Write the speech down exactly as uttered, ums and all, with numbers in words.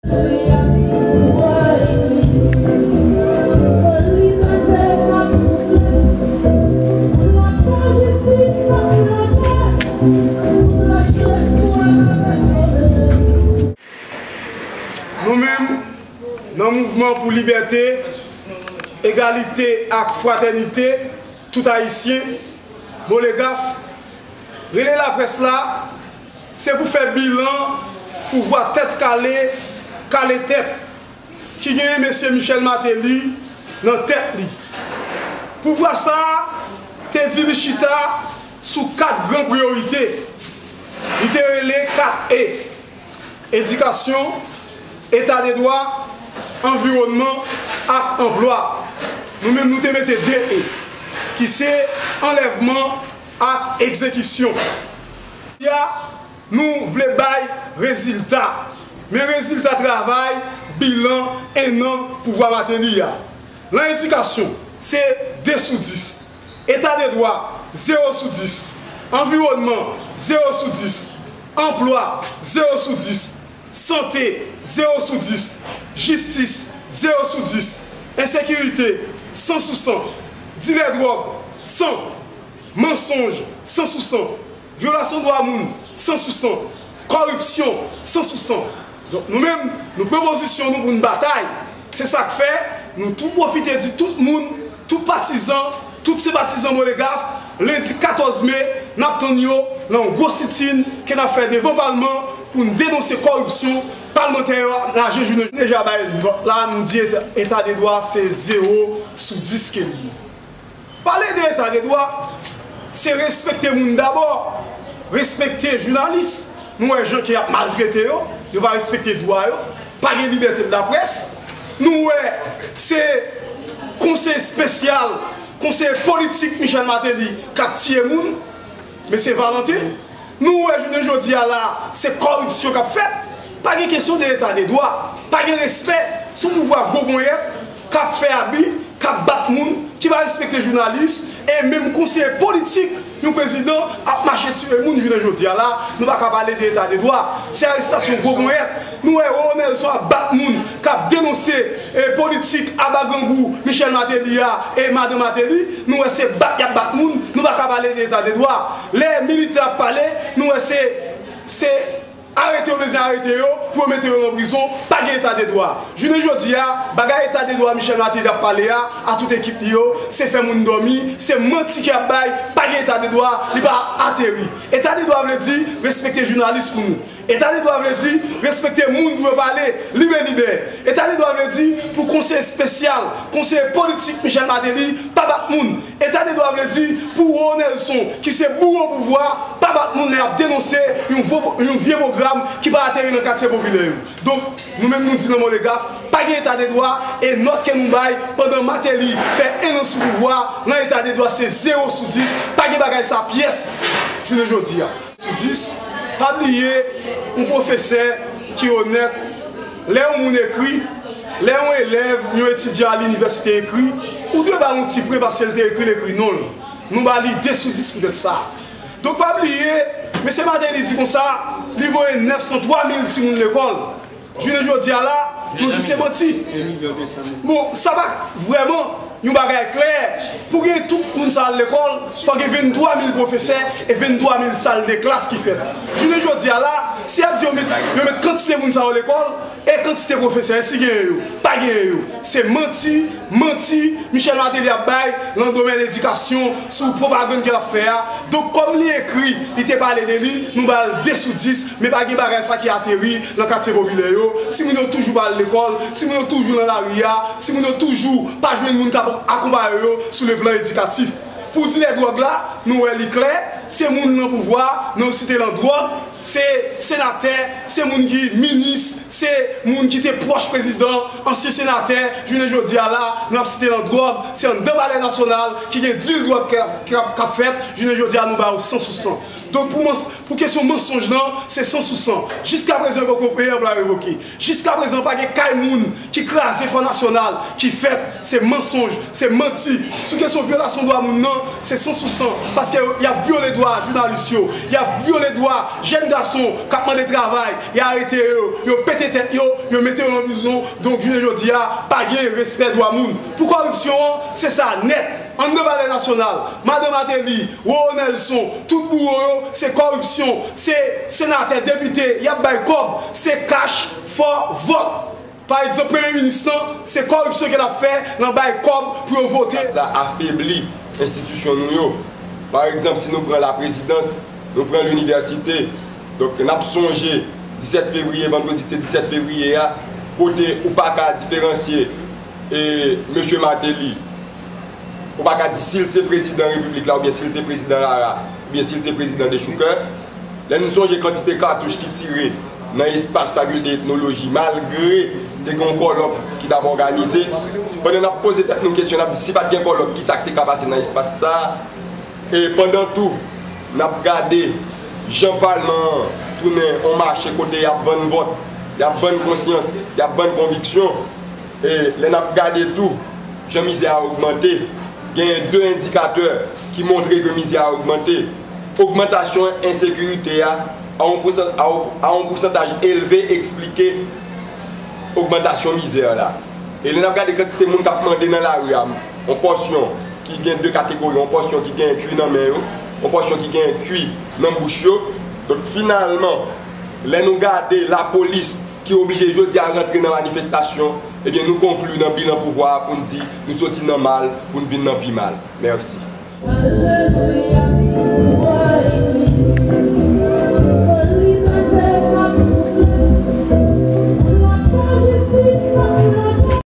Nou menm, nan mouvman pou libète, egalite ak fratènite tout Ayisyen, Molegaf, rele laprès la, se pou fè bilan pouvwa tèt kale, kale tèt, ki genyen mesye Michel Martelly nan tèt li. Pouvwa sa a te di li chita sou kat gran priyorite. Li te rele kat E: edikasyon, eta de dwa, anviwònman ak anplwa. Nou menm, nou te mete de E, ki se anlèvman ak egzekisyon. Ya, nou vle bay rezilta. Men rezilta travay, bilan en an pouvwa Martelly a. Nan edikasyon, se de sou dis. Eta de dwa, zewo sou dis. Anviwònman, zewo sou dis. Anplwa, zewo sou dis. Sante, zewo sou dis. Jistis, zewo sou dis. Ensekirite, san sou san. Dilè dwòg, san. Mansonj, san sou san. Vyolasyon dwa moun, san sou san. Kòripsyon, san sou san. Donk, nou menm, nou pran pozisyon nou pou n batay. Se sa k fè, nou tou pwofite di tout moun, tout patizan, tout senpatizan Molegaf, lendi katòz me, n ap tann yo nan yon gwo sitin ke n ap fè devan palman pou n denonse kòripsyon palmantè yo ap naje jounen. Nou deja bay nòt la, nou di eta, eta de dwa se zewo sou dis ke li ye. Pale de eta de dwa, se respekte moun dabò, respekte jounalis. Nou wè jan ke y ap maltrete yo, yo pa respekte dwa yo, pa gen libète de laprès. Nou wè se konseye espesyal, konseye politik Michel Martelly k ap tiye moun, mesye Valentin. Nou wè jounen jodi a la, se kòripsyon k ap fèt. Pa gen kesyon de eta de dwa, pa gen respè. Se yon pouvwa gwo ponyèt k ap fè abi, k ap bat moun, ki pa respekte jounalis, e menm konseye politik yon prezidan ap mache tiye moun jounen jodi a la. Nou pa ka pale de eta de dwa. Se arestasyon gwo ponyèt. Nou wè Roro Nelson ap bat moun k ap denonse, e, politik aba grangou Michel Martelly a e madan Martelly. Nou wè se bat y ap bat moun. Nou pa ka pale de eta de dwa. Lè militè ap pale, nou wè se, se arete yo bezwen arete yo pou yo mete yo nan prizon. Pa gen eta de dwa. Jounen jodi a, bagay eta de dwa Michel Martelly ap pale a, a tout ekip li yo, se fè moun dòmi, se manti ke y ap bay. Pa gen eta de dwa, li pa ateri. Eta de dwa vle di respekte jounalis pou nou. Eta de dwa vle di respekte moun pou yo pale libelibè. Eta de dwa vle di pou konseye espesyal, konseye politik Michel Martelly pa bat moun. Eta de dwa vle di pou Roro Nelson, ki se bouwo pouvwa, pa bat moun lè y ap denonse yon vo-, yon vye pwogram ki pa ateri nan katye popilè yo. Donk, nou menm nou di nan Molegaf, pa gen eta de dwa, e nòt ke nou bay pandan Martelly fè en an sou pouvwa, nan eta de dwa se zewo sou dis, pa gen bagay sa pyès jounen jodi a. Sou dis, pa bliye, yon pwofesè ki onèt, lè yon moun ekri, lè yon elèv, yon etidyan a linivèsite ekri, ou dwe ba l yon ti pwen paske l te ekri, l ekri non l. Nou ba li de sou dis poutèt sa. Donk, pa bliye, mesye Martelly di konsa, li voye nèf san twa mil timoun lekòl. Jounen jodi a la, nou di se manti. Bon, sa pa vrèman yon bagay klè. Pou gen tout moun sa al lekòl, fò gen venntwa mil pwofesè e venntwa mil sal de klas ki fèt. Jounen jodi a la, si y ap di yo met, yo met kantite moun sa yo lekòl, e kantite pwofesè, si genyen yo, pa genyen yo. Se manti, manti Michel Martelly ap bay nan domèn edikasyon sou pwopagann ke l ap fè a. Donk, kòm li ekri, li te pale de li, nou ba l de sou dis, men pa gen bagay sa ki ateri nan katye popilè yo. Timoun yo toujou pa al lekòl, timoun yo toujou nan lari a, timoun yo toujou pa jwenn moun k ap akonpaye yo sou le plan edikatif. Pou dilè dwòg la, nou wè li klè, se moun nan pouvwa, nou site nan dwòg, se senatè, se moun ki minis, se moun ki te pwòch prezidan, ansyen senatè, jounen jodi a la, nou ap site nan dwòg, se anndan Palè Nasyonal ki gen dil dwòg k ap, k ap, k ap fèt, jounen jodi a nou ba yo san sou san. Donk pou mans-, pou kesyon mansonj lan, se san sou san. Jiska prezan yo poko peye anplwaye revoke. Jiska prezan pa gen kay moun ki kraze Fò Nasyonal, ki fèt, se mansonj, se manti. Sou kesyon vyolasyon dwa moun nan, se san sou san. Paske y ap vyole dwa jounalis yo, y ap vyole dwa jèn gason k ap mande travay, y arete yo, yo pete tèt yo, yo mete yo nan prizon. Donk, jounen jodi a, pa gen respè dwa moun. Pou kòripsyon an, se sa nèt. Anndan Palè Nasyonal, madan Martelly, Roro Nelson, tout bouwo yo, se kòripsyon, se senatè, depite, y ap bay kòb, se kach, fò, vòt. Pa egzanp, premye minis lan, se kòripsyon ke l ap fè nan bay kòb pou yo vote. Klas la afebli enstitisyon nou yo. Pa egzanp, si nou pran laprezidans, nou pran linivèsite. Donk, n ap sonje disèt fevriye, vandredi ki te disèt fevriye a, kote ou pa ka diferansye e mesye Martelly. Ou pa ka di si l se prezidan repiblik la oubyen si l se prezidan rara oubyen si l se prezidan dechoukè. Lè n sonje kantite katouch ki tire nan espas fakilte etnoloji, malgre te gen yon kòlòk ki t ap òganize, pandan n ap poze tèt nou kesyon, n ap di si pa t gen kòlòk, kisa k te ka pase nan espas sa a? E pandan tou, n ap gade jan palman an tounen yon mache kote y ap vann vòt, y ap vann konsyans, y ap vann konviksyon. E lè n ap gade tou jan mizè a ogmante, genyen de endikatè ki montre ke mizè a ogmante. Ogmantasyon ensekirite a a yon pousan- a yon- a yon pousantaj elve eksplike ogmantasyon mizè la. E lè n ap gade kantite moun k ap mande nan lari a, yon pòsyon ki gen de kategori, yon pòsyon ki gen kwi nan men yo, yon pòsyon ki gen kwi nan bouch yo. Donk, finalman, lè nou gade lapolis ki oblije jodi a rantre nan manifestasyon, ebyen, nou konkli nan bilan pouvwa a pou n di nou soti nan mal pou n vin nan pi mal. Mèsi.